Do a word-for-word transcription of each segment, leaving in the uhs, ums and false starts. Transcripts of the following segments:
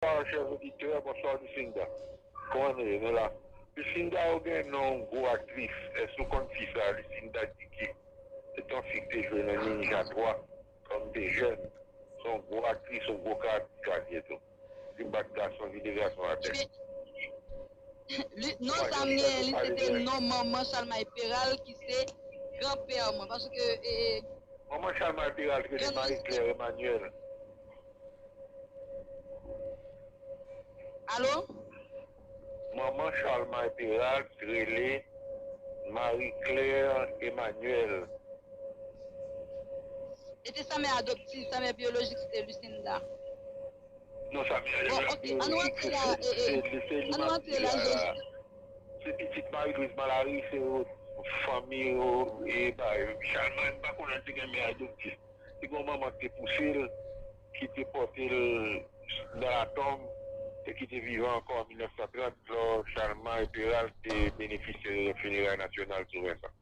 Bonswa, chè oditè, bonswa, Lucinda. Kòman nou ye? Nou la. Lucinda, ou gen non yon gwo aktris. Èske ou konn fi sa, Lucinda Dicky? Se yon fi ki te jwe nan Ninja twa, kòm te jèn. Se yon gwo aktris, yon gwo karateka li ye tou. Li bat gason, vide gason atè. Ebyen, li, non, sa m gen, li se te non manman Chalmay Peral ki se granpè mwen. Paske, e, e, manman Chalmay Peral, se te Marie Claire Emmanuel. Alo? Manman Chalmay Peral rele Marie Claire Emmanuel. E te sa mè adoptif, sa mè biyolojik, se te Lucinda. Non, sa mè biyolojik, se, se, se li m ap di la. Se pitit Marie Louise Malary, se fanmi yo, e ba, Chalmay, m pa konnen si te gen mè adoptif. Li gen yon manman ki te pouse l, ki te pote l nan latonm, e ki te vivan ankò an mil nèf san trant, lò Chalmay Peral te benefisye de fineray nasyonal sou Vensan.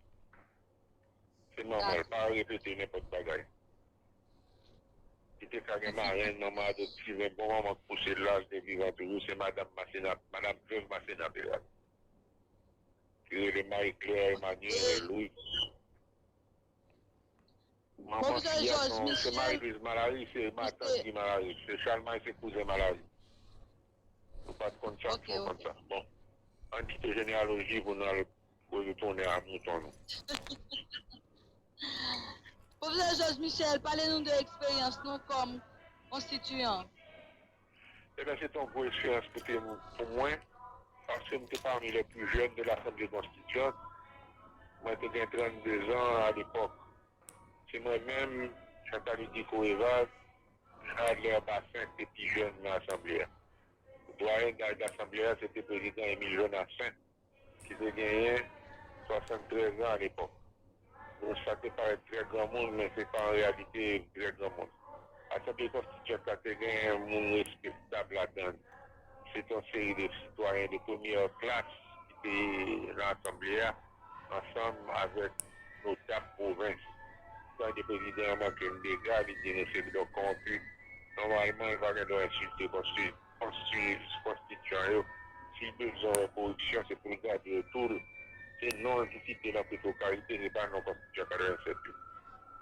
Se manman l, pa repete nenpòt bagay. Li te ka gen marenn, manman adoptif, men bon manman k pouse l la, li te vivan toujou, se madanm Masséna, madanm vèv Masséna Peral. Ki rele Marie Claire Emmanuel Louis. Manman fi a, se Marie Louise Malary, se matant Guy Malary. Se Chalmay, se kouzen Malary. Ou pa t konn sa, ou konn sa. Bon, ann kite jeneyaloji pou n al retounen a mouton nou. Pwofesè Georges Michel, pale nou de eksperyans nou kòm konstitiyan. Ebyen, se te yon gwo eksperyans pou te, pou mwen, paske m te parmi les plus jeunes de l'Assemblée Constituante. Mwen te gen trannde zan alepòk. Se mwen menm, Chantal Udico Evaz, Adler Bassin te pi jèn nan asanble a. Dwayen daj asanble a, se te prezidan Emile Jonassaint, ki te genyen swasanntrèz an alepòk. Bon, sa te parèt trè granmoun, men se pa an reyalite trè granmoun. Asanble konstitiyan an te genyen moun respektab ladan l. Se te yon seri de sitwayen de premyè klas ki te nan asanble a, ansanm avèk notab pwovens. Tande prezidan an manke n dega, li di nou se bidon kòwonpi. Nòmalman, li pa gen dwa ensilte konsti-, konsti-, konstityan yo. Si l bezwen wè koripsyon, se pou l gade otou l. Se non l ki site nan Petro Karite, se pa non konstityan katrevennsèt yo.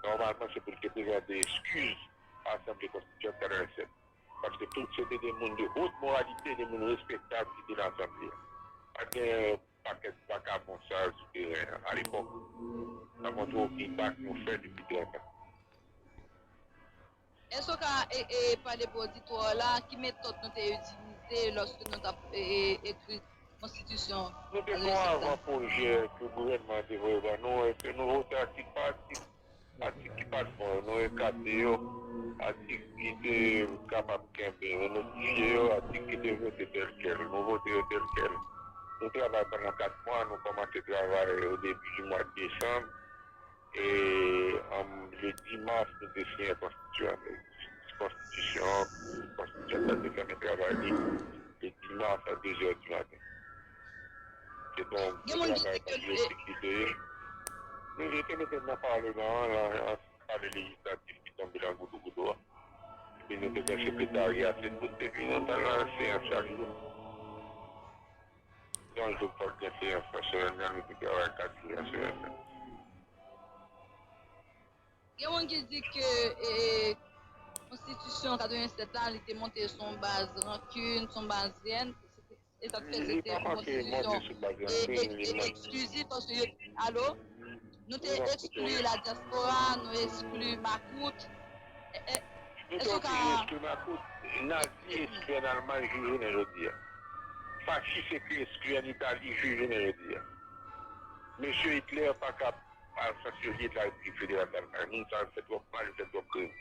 Nòmalman, se pou l te prezante eskiz a Asanble Konstityan katrevennsèt. Paske tout se te de moun de haute moralité, de moun respektab ki te nan asanble a. Pa t gen pakèt vakabon sa yo sou teren an, alepòk. Sa montre w ki bak nou fè depi trant an. Èske w ka, e, e, pale pou oditwa w la, ki metòd nou te itilize lòske nou t ap, e, e, ekri konstitisyon? Nou te gen yon avan pwojè ke gouvènman an te voye ban nou, e ke nou vote atik pa atik. Atik ki pa t bon yo, nou ekate yo. Atik ki te kapab kenbe yo, nou tiye yo. Atik ki te vote tèlkèl, nou vote yo tèlkèl. Nou travay pandan kat mwa, nou kòmanse travay o debi di mwa desanm. E, an, le dis mas, nou te siyen konstitisyon, konstitisyon, konstitisyon sa te fèmen travay li. Le dis mas a de zè di maten. Se bon, travay pa jwe ki te ye. Nou te mete nan paleman an, nan pale lejislatif ki tonbe nan goudougoudou a. Epi nou te gen sekretarya, se tout, epi nou t al nan seyans chak jou. Yon jou fòk gen seyans nan semèn nan, nou te travay kat jou nan semèn nan. Gen moun ki di ke, e, konstitisyon katrevennsèt la, li te monte sou yon baz rankin, sou yon baz yèn. E sa k fè se te yon konstitisyon e, e, e, eksklizif, paske yo, alo, nou te ekskli ladyaspora, nou ekskli makout. E, e, nou te oblije ekskli makout. Nazi ekskli ann Almay jis jounen jodi a. Fachis ekskli ann Itali jis jounen jodi a. Mesye Hitler pa ka al sanksyonnen Repiblik Federal Dalmay. Moun sa yo fè twòp mal, yo fè twòp krim.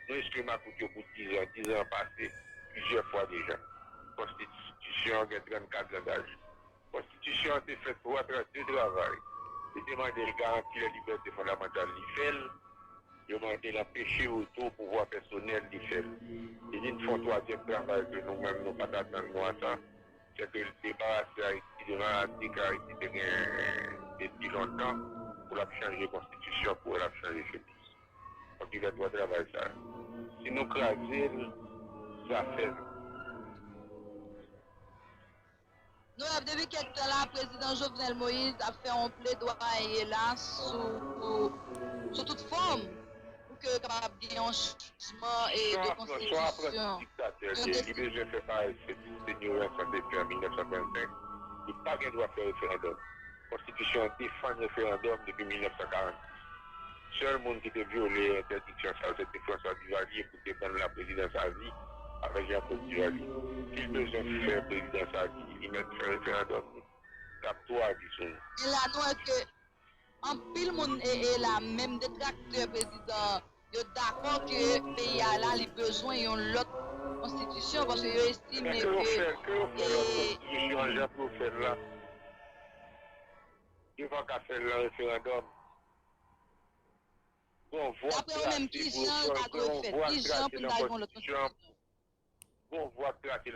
Nou ekskli makout yo pou dizan, dizan pase plizyè fwa deja. Konstitisyon an gen trannkat zan daj. Konstitisyon an te fèt pou de travay. Li te mande l garanti lè libète fondamantal, li fè l. Yo mande l anpeche oto pouvwa pèsonèl, li fè l. Li vin fè yon twazyèm travay ke nou menm nou pa t atann nou a sa, se ke l debarase Ayiti de maladi ke Ayiti te gen depi lontan, pou l ap chanje konstitisyon, pou l ap chanje chemise. Fòk li fè twa travay sa yo. Si nou kraze l, zafè nou. depi kèk tan la, prezidan Jovenel Moïse ap fè yon pledwaye la sou, sou tout fòm pou ke kapab gen yon chanjman e de konstitisyon. Diktatè li ye, li bezwen fè parèy se Senyo Vincent te fè an mil nèf san trannsenk. Li pa gen dwa fè referandòm. Konstitisyon an defann referandòm depi mil nèf san karannsis. Sèl moun ki te vyole entèdiksyon sa a, se te François Duvalier pou te pran laprezidans avi avèk Jean-Claude Duvalier. Si l bezwen fè prezidans avi, li mèt fè referandòm li. L ap tou avi sou nou. E la nou wè ke anpil moun e, e la menm detraktè prezidan yo dakò ke peyi a la li bezwen yon lòt konstitisyon paske yo estime ke yo fè lòt konstitisyon an jan pou yo fè l la. Yo pa ka fè l nan referandòm. Gon vwa trase pou yo chanje, gon vwa trase nan konstitisyon an. Gon vwa trase